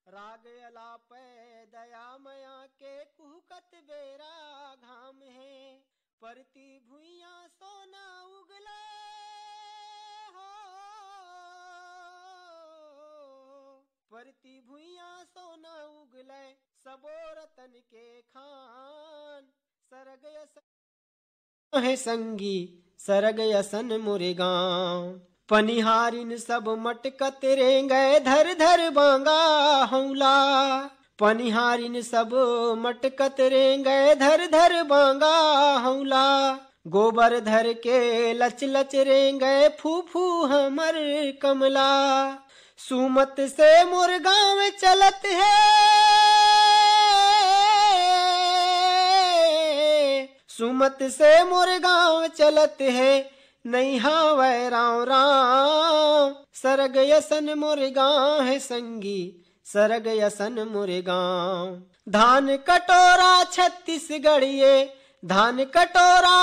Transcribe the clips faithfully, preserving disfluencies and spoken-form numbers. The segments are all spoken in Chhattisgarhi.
राग अलापै दया मया के कुहकत बेरा घाम हे। परती भुइयां सोना उगले हो, परती भुइयां सोना उगले, सबो रतन के खान। सरग असन हे संगी, सरग असन मोरे गांव। पनिहारिन सब मटकत रेंगय धर धर बांगा हौला। पनिहारिन सब मटकत रेंगय धर धर बांगा हौला। गोबर धर के लच लच रेंगय फू फू हमर कमला। सुमत से मोर गांव चलत हे, सुमत से मोर गांव चलत हे, नइ हावय रांव रांव। सरग असन मोर गांव हे संगी, सरग असन मोर गांव। धान कटोरा छत्तीसगढ़िए, धान कटोरा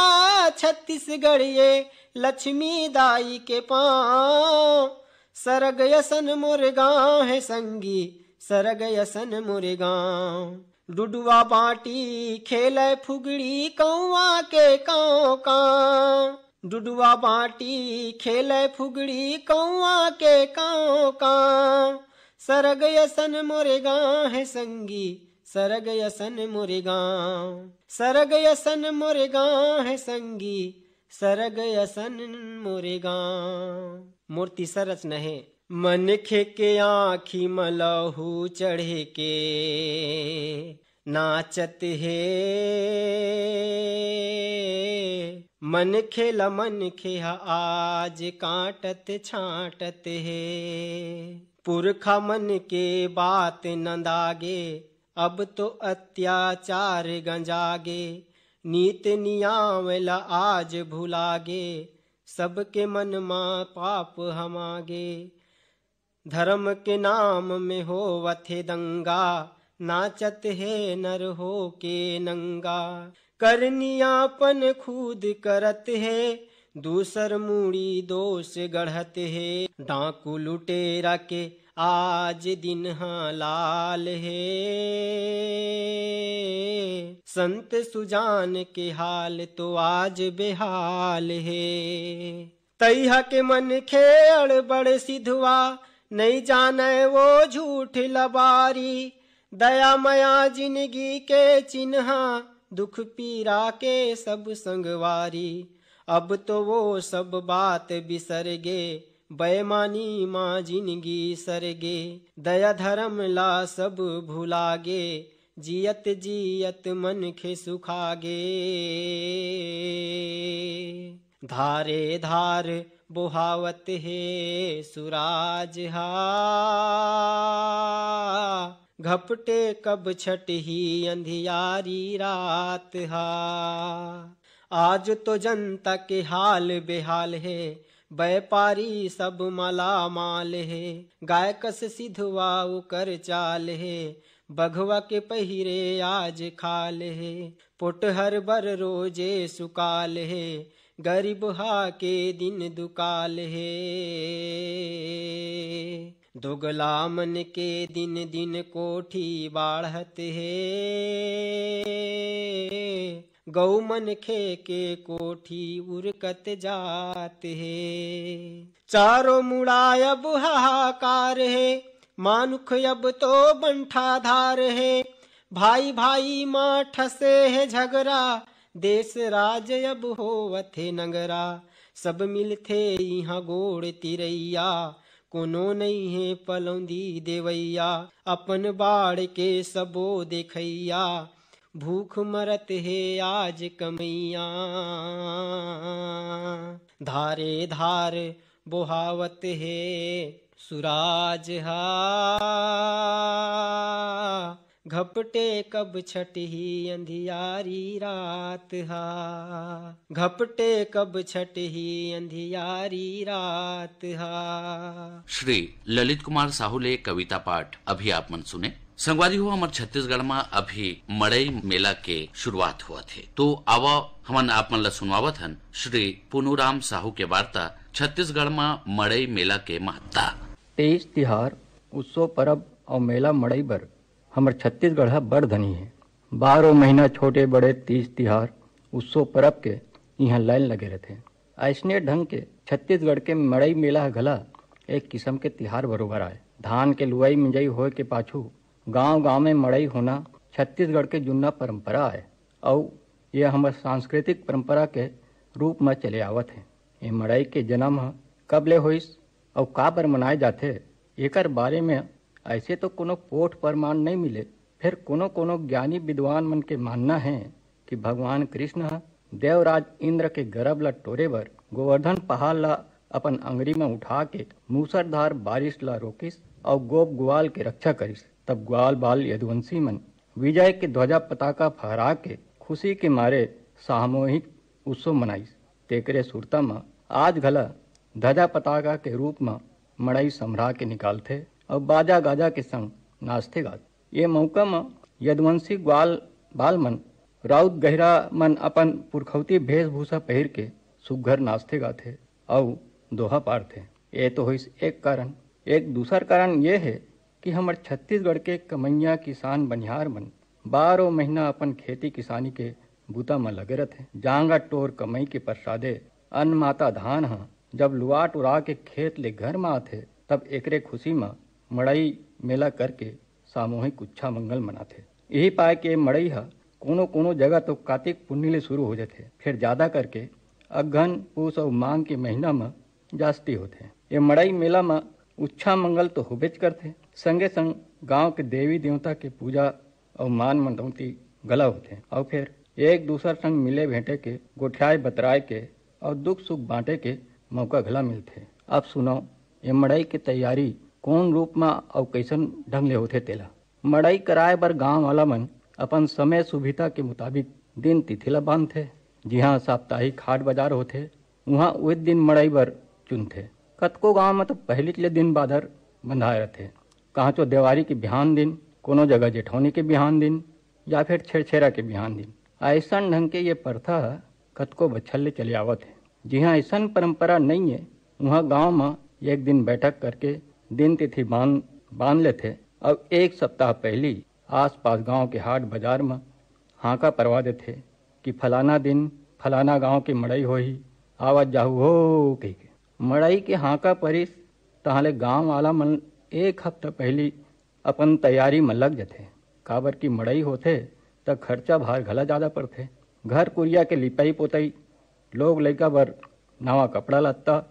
छत्तीसगढ़िए, लक्ष्मी दाई के पांव। सरग असन मोर गांव हे संगी, सरग असन मोर गांव। डुडुआ बांटी खेलय फुगड़ी कौआ के कांव कांव। डुडुआ बांटी खेलय फुगड़ी कौआ के कांव कांव। सरग असन मोर गांव हे संगी, सरग असन मोर गांव। सरग असन मोर गांव हे संगी, सरग असन मोर गांव। मोर तीसर रचना हे। मनखे के आँखी म लहू चढ़े के नाचत हे। मनखे ल मनखे ह आज काटत छांटत हे। पुरखा मन के बात नंदागे, अब तो अत्याचार गंजागे। नीत नियाम ल आज भुलागे, सबके मन म पाप हमागे। धर्म के नाम में होवत हे दंगा, नाचत हे नर हो के नंगा। करनियापन खुद करत हे, दूसर मुड़ी दोष गढ़त हे। डाकू लुटेरा के आज दिन ह लाल हे, संत सुजान के हाल तो आज बेहाल हे। तइहा के मनखे अड़बड़ सिधवा, नइ जानय वो झूठ लबारी। दया मया जिनगी के चिन्हा, दुख पीरा के सब संगवारी। अब तो वो सब बात बिसर गे, बेईमानी मा जिनगी सर गे। दया धरम ला सब भुला गे, जियत जियत मनखे सुखा गे। धारे धार बोहावत हे सुराज हा, घपटे कब छटही अंधियारी रात हा। आज तो जनता के हाल बेहाल हे, व्यापारी सब मालामाल हे। गाय कस सिधवा ओकर चाल हे, बघवा के पहिरे आज खाल हे। पोटहर बर रोजे सुकाल हे, गरीब हा के दिन दुकाल हे। दोगला मन के दिन दिन कोठी बाढ़त हे, गऊ मनखे के कोठी उरकत जात हे। चारों मुड़ा अब हाहाकार हे, मानुख अब तो बंठाधार हे। भाई भाई मा ठसे हे झगरा, देश राज अब होवत हे नंगरा। सब मिलथे इहाँ गोड़ तिरैया, कोनो नइ हे पलौंदी देवैया। अपन बाढ़ के सबो देखैया, भूख मरत हे आज कमैया। धारे धार बोहावत हे सुराज हा, घपटे कब छटही अंधियारी रात हा, घपटे कब छटही अंधियारी रात हा। श्री ललित कुमार साहू ले कविता पाठ अभी आप मन सुने। संगवारी हो, हमर छत्तीसगढ़ म अभी मड़ई मेला के शुरुआत होवत हे, तो आवा हमन आप मन ल सुनवावत हन श्री पुनूराम साहू के वार्ता छत्तीसगढ़ म मड़ई मेला के महत्ता। तेईस तिहार, उत्सव परब अउ मेला मड़ई बर हमर छत्तीसगढ़ ह बड़ धनी हे। बारो महीना छोटे बड़े तीज तिहार, उत्सव परब के इहाँ लाइन लगे रहिथे। अइसने ढंग के छत्तीसगढ़ के मड़ई मेला ह घला एक किसम के तिहार बरोबर आय। धान के लुवई मिंजई होय के पाछू गांव-गांव में मड़ई होना छत्तीसगढ़ के जुन्ना परंपरा आय, अउ ये हमर सांस्कृतिक परंपरा के रूप म चले आवत हे। ये मड़ई के जन्म ह कब ले होइस अउ काबर मनाए जाथे, एकर बारे में अइसे तो कोनो पोठ परमान नइ मिले, फेर कोनो-कोनो ज्ञानी विद्वान मन के मानना हे कि भगवान कृष्ण ह देवराज इंद्र के गरब ल टोरे बर गोवर्धन पहाड़ ल अपन अंगरी म उठा के मूसरधार बारिश ल रोकिस अउ गोप ग्वाल के रक्षा करिस। तब ग्वाल बाल यदुवंशी मन विजय के ध्वजा पताका फहरा के खुशी के मारे सामूहिक उत्सव मनाइस। तेकरे सुरता म आज घला ध्वजा पताका के रूप म मड़ई संभरा के निकालथे अउ बाजा-गाजा के संग नाचथे-गाथे। ये मउका म यदुवंशी ग्वाल बाल मन, राउत गहिरा मन अपन पुरखौती भेसभूसा पहिर के सुग्घर नाचथे-गाथे अउ दोहा पारथे। ये तो होइस एक कारण। एक दूसर कारण ये हे कि हमर छत्तीसगढ़ के कमइया किसान बनिहार मन बारो महीना अपन खेती किसानी के बूता म लगे रथे। जांगर टोर कमई के परसादे अन्नमाता धान ह जब लुवा टुरा के खेत ले घर म आथे, तब एकरे खुशी म मड़ई मेला करके सामूहिक उच्छा मंगल मनाथे। इही पाय के मड़ई ह कोनो-कोनो जगह तो कातिक पुन्नी ले शुरू हो जथे, फेर जादा करके अगहन, पूस अउ माघ के महीना म जास्ती होथे। ये मड़ई मेला म उच्छा मंगल तो होबेच करथे, संगे संग गांव के देवी देवता के पूजा अउ मान मनौती घला होथे। अउ फेर एक दूसर संग मिले भेंटे के, गोठियाए बतराए के अउ दुख सुख बांटे के मौका घला मिलथे। अब सुनव, ये मड़ई के तैयारी कोन रूप म अउ कइसन ढंग ले होथे तेला। मड़ई कराए बर गांव वाला मन अपन समय सुभिता के मुताबिक दिन तिथि ल बांधथे। जिहां साप्ताहिक हाट बाजार होथे, उहां उहित दिन मड़ई बर चुनथे। कतको गांव म तो पहिलीच ले दिन बादर बंधाए रथे। कांचो देवारी के बिहान दिन, कोनो जगह जेठौनी के बिहान दिन, या फेर छेरछेरा के बिहान दिन। अइसन ढंग के ये परथा ह कतको बछर ले चले आवत हे। जिहां अइसन परंपरा नइ हे, उहां गांव म एक दिन बैठक करके दिन तिथि बांध, बांध लेथे। अउ एक सप्ताह पहिली आसपास गांव के हाट बाजार म हांका परवा देथे कि फलाना दिन फलाना गांव के मड़ई होही, आवत जाहू हो कहिके। मड़ई के हांका परिस, तहां ले गांव वाला मन एक हफ्ता पहिली अपन तैयारी म लग जथे, काबर कि मड़ई होथे त खर्चा भार घला जादा परथे। घर कुरिया के लिपई पोतई, लोग लइका बर नवा कपड़ा लत्ता,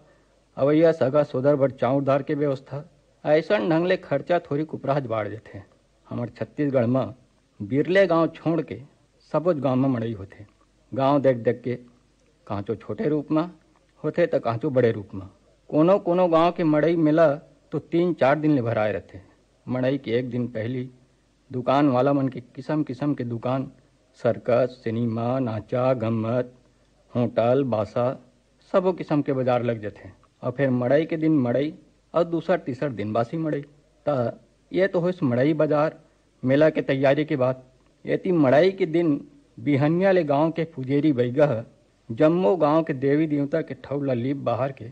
अवइया सगा सोदर बर चाउर दार के व्यवस्था, अइसन ढंग ले खर्चा थोरिक उपराज बाढ़ जथे। हमर छत्तीसगढ़ म बिरले गांव छोड़ के सबोच गांव म मड़ई होथे। गांव देख देख के कांचो छोटे रूप म होथे त कांचो बड़े रूप म। कोनो कोनो गांव के मड़ई मेला तो तीन चार दिन ले भराए रथे। मड़ई के एक दिन पहिली दुकान वाला मन के किसम किसम के दुकान, सर्कस, सिनेमा, नाचा, गम्मत, होटल, बासा, सबो किसम के बाजार लग जथे। अउ फेर मड़ई के दिन मड़ई अउ दूसर तीसर दिन बासी मड़ई। त ये तो होइस मड़ई बाजार मेला के तैयारी के बात। एती मड़ई के दिन बिहनिया ले गांव के पुजेरी बइगा ह जम्मो गांव के देवी देवता के ठउर ल लीप बहार के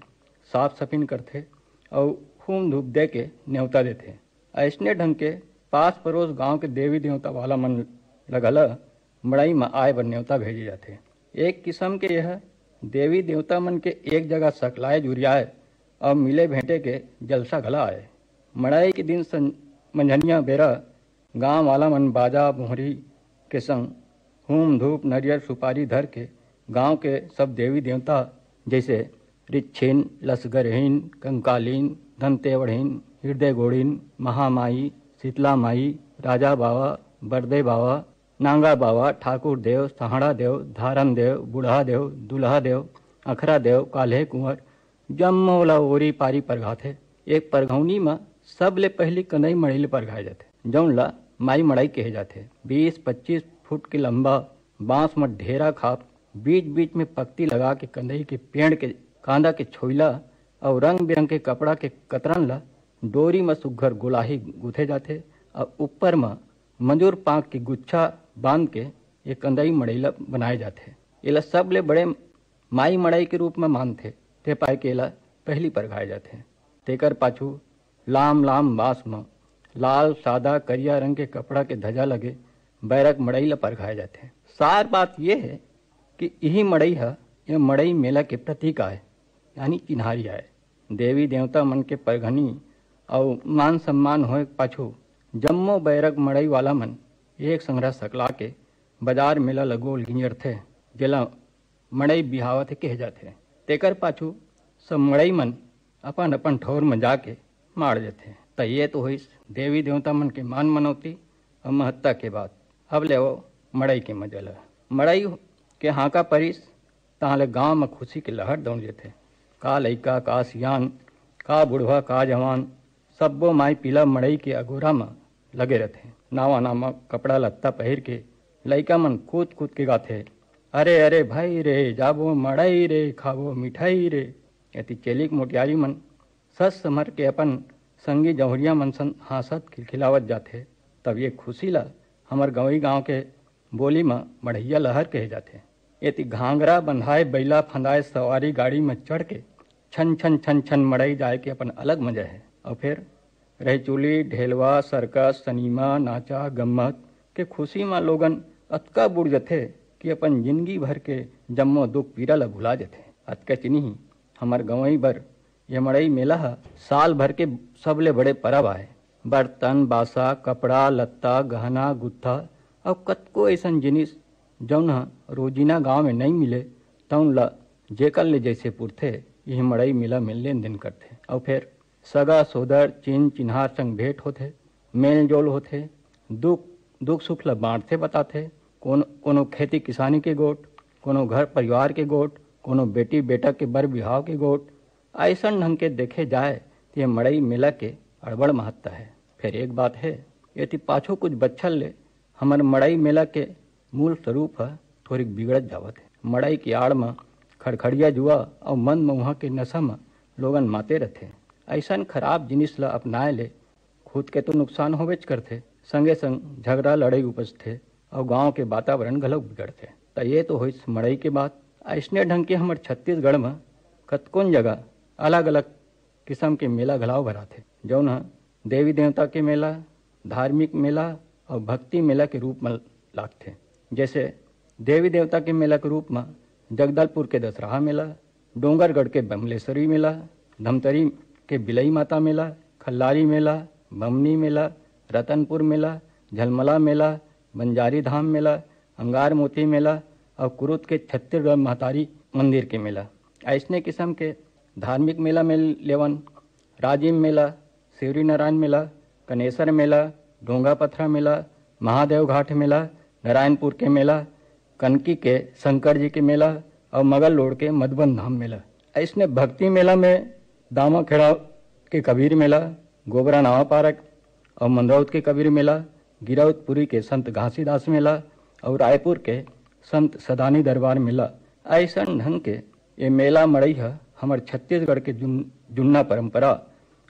साफ सफिन करथे अउ हूम धूप दे के नेवता देथे। अइसने ढंग के पास परोस गांव के देवी देवता वाला मन ल घला मड़ई म आए बर नेवता भेजे जाथे। एक किसम के यह देवी देवता मन के एक जगह सकलाए जुरियाए अउ मिले भेंटे के जलसा घला आय। मड़ई के दिन सं-, मंझनिया बेरा गांव वाला मन बाजा बोहरी के संग हूम धूप नरियर सुपारी धर के गांव के सब देवी देवता जइसे रिच्छिन, लसगरहिन, कंकालिन, धनतेवड़हिन, हृदय गोड़िन, महामाई, शीतला माई, राजा बावा, बरदे बावा, नांगा बावा, ठाकुर देव, सहाड़ा देव, धारन देव, बूढ़ा देव, दुल्हा देव, अखरा देव, काल्हे कुंवर, जम्मो ला ओरी पारी परघाथे। एक परघौनी म सबले पहिली कंदई मड़ई ले परघाए जाथे, जउन ला माई मड़ई कहे जाथे। बीस पच्चीस फुट के लंबा बांस म ढेरा खाप, बीच बीच में पक्ति लगा के कंदई के पेड़ के कांदा के छोइला अउ रंग बिरंग के कपड़ा के कतरन ला डोरी म सुग्घर गोलाही गुथे जाथे अउ ऊपर म मंजूर पांक के गुच्छा बांध के ये कंदई मड़ई ला बनाए जाथे। एला सबले बड़े माई मड़ई के रूप म मानथे, ते पाय के एला पहिली परघाए जाथे। तेकर पाछू लाम लाम बांस म लाल, सादा, करिया रंग के कपड़ा के धजा लगे बैरक मड़ई ल परघाए जाथे। सार बात ये हे कि इही मड़ई ह ये मड़ई मेला के प्रतीक आय, यानी चिन्हारी आय। देवी देवता मन के परघनी अउ मान सम्मान होए के पाछू जम्मो बैरक मड़ई वाला मन एक संघरा सकला के बजार मेला ल गोल गिंजरथे, जेला मड़ई बिहावत हे कहे जाथे। तेकर पाछू सब मड़ई मन अपन अपन ठौर म जाके माड़ जथे। त ये तो होइस देवी देवता मन के मान मनौती अउ महत्ता के बात। अब ले वो मड़ई के मजा ल। मड़ई के हाँका परिस तहाँ ले गांव म खुशी के लहर दौड़ जथे। का लइका, का सियान, का बुढ़वा, का जवान, सब्बो माई पीला मड़ई के अगोरा म लगे रथे। नावा नावा कपड़ा लत्ता पहिर के लइका मन कूद कूद के गाथे, "अरे अरे भाई रे, जाबो मड़ई रे, खाबो मिठाई रे।" एती चेलिक मोटियारी मन सस समर के अपन संगी जौहरिया मन सन हाँसत खिलखिलावत जाथे। तब ये खुशी ला हमर गंवई गांव के बोली म मड़हिया लहर कहे जाथे। एती घांगरा बंधाए बइला फंदाए सवारी गाड़ी म चढ़ के छन छन छन छन मड़ई जाए के अपन अलग मजा हे। अउ फेर रहिचुली, ढेलवा, सर्कस, सनीमा, नाचा, गम्मत के खुशी म लोगन अतका बुड़ जथे कि अपन जिनगी भर के जम्मो दुख पीरा ल भुला जथे। अतकेच नहीं, हमर गंवई बर ये मड़ई मेला ह साल भर के सबले बड़े परब आय। बर्तन, बासा, कपड़ा, लत्ता, गहना, गुत्था अउ कतको अइसन जिनिस जउन ह रोजीना गांव में नइ मिले, तउन ल जेकर ले जइसे पुरथे, इही मड़ई मेला में लेन देन करथे। अउ फेर सगा सोदर, चिन चिन्हार संग भेंट होथे, मेल जोल होथे, दुख दुख सुख ल बांटथे बताथे। कोन कोनो खेती किसानी के गोठ, कोनो घर परिवार के गोठ, कोनो बेटी बेटा के बर बिहाव के गोठ। अइसन ढंग के देखे जाए त ये मड़ई मेला के अड़बड़ महत्ता हे। फेर एक बात हे, एती पाछू कुछ बच्छर ले हमर मड़ई मेला के मूल स्वरूप ह थोरिक बिगड़त जावत हे। मड़ई के आड़ म खड़खड़िया जुआ अउ मन मउहा के नशा म लोगन माते रथे। अइसन खराब जिनिस ल अपनाए ले खुद के तो नुकसान होबेच करथे, संगे संग झगड़ा लड़ई उपजथे अउ गांव के वातावरण घलो बिगड़थे। त ये तो होइस मड़ई के बात। अइसने ढंग के हमर छत्तीसगढ़ म कतकोन जगह अलग-अलग किसम के मेला घलाव भराथे, जउन ह देवी देवता के मेला, धार्मिक मेला अउ भक्ति मेला के रूप म लागथे। जइसे देवी देवता के मेला के रूप म जगदलपुर के दशहरा मेला, डोंगरगढ़ के बमलेश्वरी मेला, धमतरी के बिलई माता मेला, खल्लारी मेला, बमनी मेला, रतनपुर मेला, झलमला मेला, बंजारी धाम मेला, अंगार मोती मेला अउ कुरुद के छत्तीसगढ़ महतारी मंदिर के मेला। अइसने किसम के धार्मिक मेला में लेवन राजिम मेला, शिवरी नारायण मेला, कनेसर मेला, डोंगा पथरा मेला, महादेव घाट मेला, नारायणपुर के मेला, कनकी के शंकर जी के मेला अउ मगल लोड़ के मधुबन धाम मेला। अइसने भक्ति मेला में दामाखेड़ा के कबीर मेला, गोबरा नावा पारक अउ मंदौद के कबीर मेला, गिरौदपुरी के संत घासीदास मेला अउ रायपुर के संत सदानी दरबार मेला। अइसन ढंग के ये मेला मड़ई ह हमर छत्तीसगढ़ के जुन-, जुन्ना परंपरा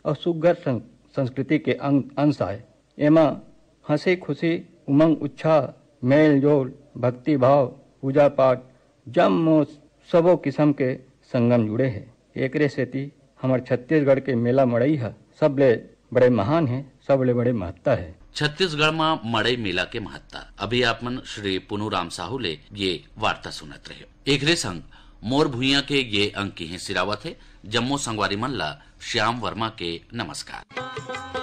अउ सुग्घर सं-, संस्कृति के अंग, अंश आय। एमा हंसी खुशी, उमंग उच्छाह, मेल जोल, भक्ति भाव, पूजा पाठ, जम्मो सबो किसम के संगम जुड़े हे। एकरे सेती हमर छत्तीसगढ़ के मेला मड़ई ह सबले बड़े महान हे, सबले बड़े महत्ता हे। छत्तीसगढ़ म मड़ई मेला के महत्ता। अभी आप मन श्री पुनूराम साहू ले ये वार्ता सुनत रहे। एकरे संग मोर भुइयां के ये अंक इहें सिरावत हे। जम्मो संगवारी मन ला श्याम वर्मा के नमस्कार।